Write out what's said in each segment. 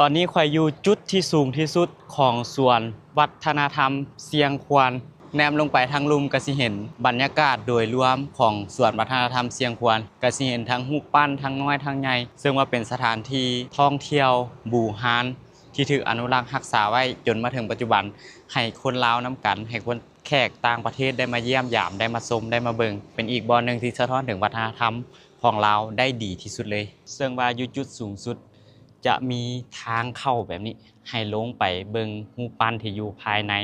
ຕອນນີ້ຂ້ອຍຢູ່ຈຸດທີ່ສູງທີ່ສຸດຂອງສວນວັດທະນະທຳຊຽງຂວານ. ແນມລົງໄປທາງລຸ່ມກໍຊິເຫັນບັນຍາກາດໂດຍລວມຂອງສວນວັດທະນະທຳຊຽງຂວານ, ກໍຊິເຫັນທັງຮູບປັ້ນ ທັງນ້ອຍທັງໃຫຍ່, ເຊິ່ງວ່າເປັນສະຖານທີ່ທ່ອງທ່ຽວບູຮານທີ່ຖືກອະນຸລັກຮັກສາໄວ້ຈົນມາເຖິງປັດຈຸບັນ, ໃຫ້ຄົນລາວນຳກັນ, ໃຫ້ຄົນ ແຂກຕ່າງປະເທດໄດ້ມາຢ້ຽມຢາມ, ໄດ້ມາຊົມ, ໄດ້ມາເບິ່ງ, ເປັນອີກບ່ອນໜຶ່ງທີ່ສະທ້ອນເຖິງວັດທະນະທຳຂອງລາວໄດ້ດີທີ່ສຸດເລີຍ. ເຊິ່ງວ່າຢູ່ຈຸດສູງສຸດຈະມີທາງເຂົ້າແບບນີ້ ໃຫ້ລົງໄປເບິ່ງຮູບປັ້ນທີ່ຢູ່ພາຍໃນ.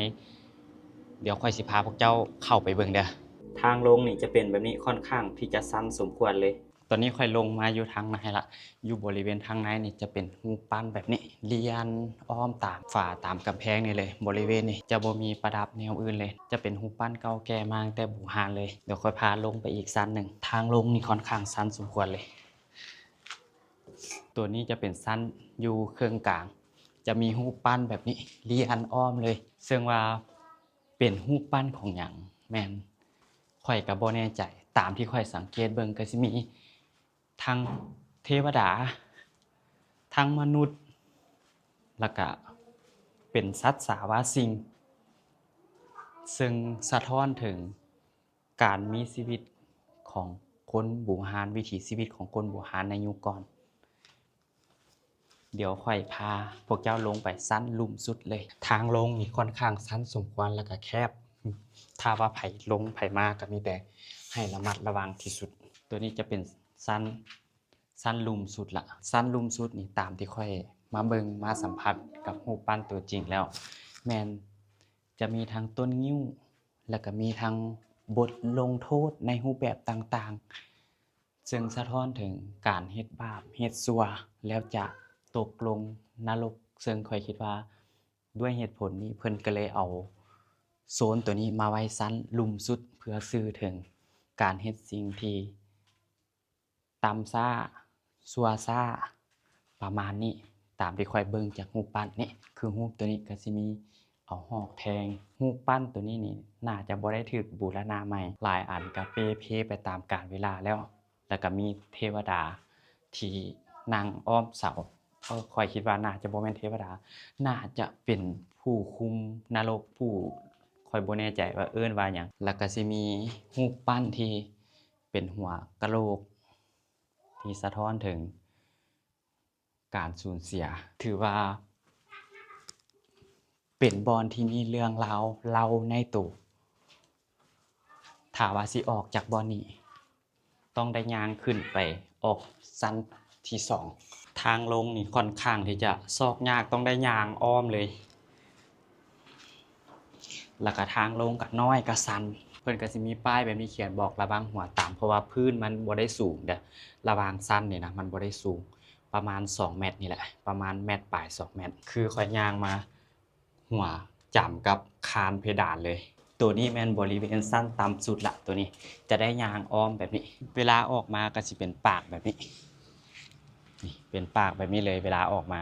ດຽວຂ້ອຍຊິພາພວກເຈົ້າເຂົ້າໄປເບິ່ງເດີ້. ທາງລົງນີ້ຈະເປັນແບບນີ້, ຂ້ອນຂ້າງທີ່ຈະຊັນສົມຄວນເລີຍ. ຕອນນີ້ຂ້ອຍລົງມາຢູ່ທາງໃນລະ. ຢູ່ບໍລິເວນທາງໃນນີ້ຈະເປັນຮູບປັ້ນແບບນີ້ ລຽນອ້ອມຕາມຝາຕາມກຳແພງນີ້ເລີຍ. ບໍລິເວນນີ້ຈະບໍ່ມີປະດັບແນວອື່ນເລີຍ, ຈະເປັນຮູບປັ້ນເກົ່າແກ່ມາຕັ້ງແຕ່ບູຮານເລີຍ. ດຽວຂ້ອຍພາລົງໄປອີກຊັ້ນໜຶ່ງ. ທາງລົງນີ້ຂ້ອນຂ້າງຊັນສົມຄວນເລີຍ. ຕົວນີ້ຈະເປັນຊັ້ນຢູ່ເຄິ່ງກາງ, ຈະມີຮູບປັ້ນແບບນີ້ລຽນອ້ອມເລີຍ, ເຊິ່ງວ່າເປັນຮູບປັ້ນຂອງຫຍັງ ແມ່ນ ຂ້ອຍກໍບໍ່ແນ່ໃຈ. ຕາມທີ່ຂ້ອຍສັງເກດເບິ່ງກໍຊິມີທັງເທວະດາ, ທັງມະນຸດ, ແລ້ວກະເປັນສັດສາວາສິ່ງ, ເຊິ່ງສະທ້ອນເຖິງການມີຊີວິດຂອງຄົນບູຮານ, ວິຖີຊີວິດຂອງຄົນບູຮານໃນຍຸກກ່ອນ. ດຽວຂ້ອຍພາພວກເຈົ້າລົງໄປຊັ້ນລຸ່ມສຸດເລີຍ. ທາງລົງນີ້ຂ້ອນຂ້າງຊັນສົມຄວນ ແລ້ວກະແຄບ. ຖ້າວ່າໃຜລົງໃຜມາກໍມີແຕ່ໃຫ້ລະມັດລະວັງທີ່ສຸດ. ຕົວນີ້ຈະເປັນຊັ້ນ, ຊັ້ນລຸ່ມສຸດລະ. ຊັ້ນລຸ່ມສຸດນີ້ ຕາມທີ່ຂ້ອຍມາເບິ່ງມາສຳຜັດກັບຮູບປັ້ນຕົວຈິງແລ້ວ ແມ່ນຈະມີທັງຕົ້ນງິ້ວ ແລ້ວກໍມີທັງບົດລົງໂທດໃນຮູບແບບຕ່າງໆ. ເຊິ່ງສະທ້ອນເຖິງການເຮັດບາບເຮັດຊົ່ວ ແລ້ວຈະຕົກລົງນະລົກ. ເຊິ່ງຂ້ອຍຄິດວ່າດ້ວຍເຫດຜົນນີ້ ເພິ່ນກໍເລີຍເອົາໂຊນຕົວນີ້ມາໄວ້ຊັ້ນລຸ່ມສຸດ ເພື່ອສື່ເຖິງການເຮັດສິ່ງທີ່ຕ່ຳຊ້າ, ຊົ່ວຊ້າ ປະມານນີ້. ຕາມທີ່ຂ້ອຍເບິ່ງຈາກຮູບປັ້ນນີ້ ຄືຮູບຕົວນີ້ກໍຊິມີເອົາຫອກແທງ. ຮູບປັ້ນຕົວນີ້ນີ້ໜ້າຈະບໍ່ໄດ້ຖືກບູລະນະໃໝ່, ຫຼາຍອັນກໍເປ່ເພໄປຕາມການເວລາແລ້ວ. ແລ້ວກໍມີເທວະດາທີ່ນັ່ງອ້ອມເສົາ. ເອີ ຂ້ອຍຄິດວ່າໜ້າຈະບໍ່ແມ່ນເທວະດາ, ໜ້າຈະເປັນຜູ້ຄຸມນະລົກ, ຜູ້, ຂ້ອຍບໍ່ແນ່ໃຈວ່າເອີ້ນວ່າຫຍັງ. ແລ້ວກໍຊິມີຮູບປັ້ນທີ່ເປັນຫົວກະໂຫຼກ ທີ່ສະທ້ອນເຖິງ ການສູນເສຍ. ຖືວ່າເປັນບ່ອນທີ່ມີເລື່ອງລາວເລົ່າໃນໂຕ. ຖ້າວ່າຊິອອກຈາກບ່ອນນີ້ ຕ້ອງໄດ້ຍ່າງຂຶ້ນໄປອອກຊັ້ນທີສອງ. ທາງລົງນີ້ຂ້ອນຂ້າງທີ່ຈະຊອກຍາກ, ຕ້ອງໄດ້ຍ່າງອ້ອມເລີຍ. ແລ້ວກະທາງລົງກະນ້ອຍກະຊັນ. ເພິ່ນກະຊິມີປ້າຍແບບນີ້ຂຽນບອກລະວັງຫົວຕຳ, ເພາະວ່າພື້ນມັນບໍ່ໄດ້ສູງເດ້. ລະຫວ່າງຊັ້ນນີ້ນະ ມັນບໍ່ໄດ້ສູງ, ປະມານສອງແມັດນີ້ແຫຼະ, ປະມານແມັດປາຍສອງແມັດ. ຄືຂ້ອຍຍ່າງມາ ຫົວຈຳກັບຄານເພດານເລີຍ. ໂຕນີ້ແມ່ນບໍລິເວນຊັ້ນຕ່ຳສຸດລະ, ໂຕນີ້ຈະໄດ້ຍ່າງອ້ອມແບບນີ້. ເວລາອອກມາກໍຊິເປັນປາກແບບນີ້, ນີ້ເປັນປາກແບບນີ້ເລີຍເວລາອອກມາ.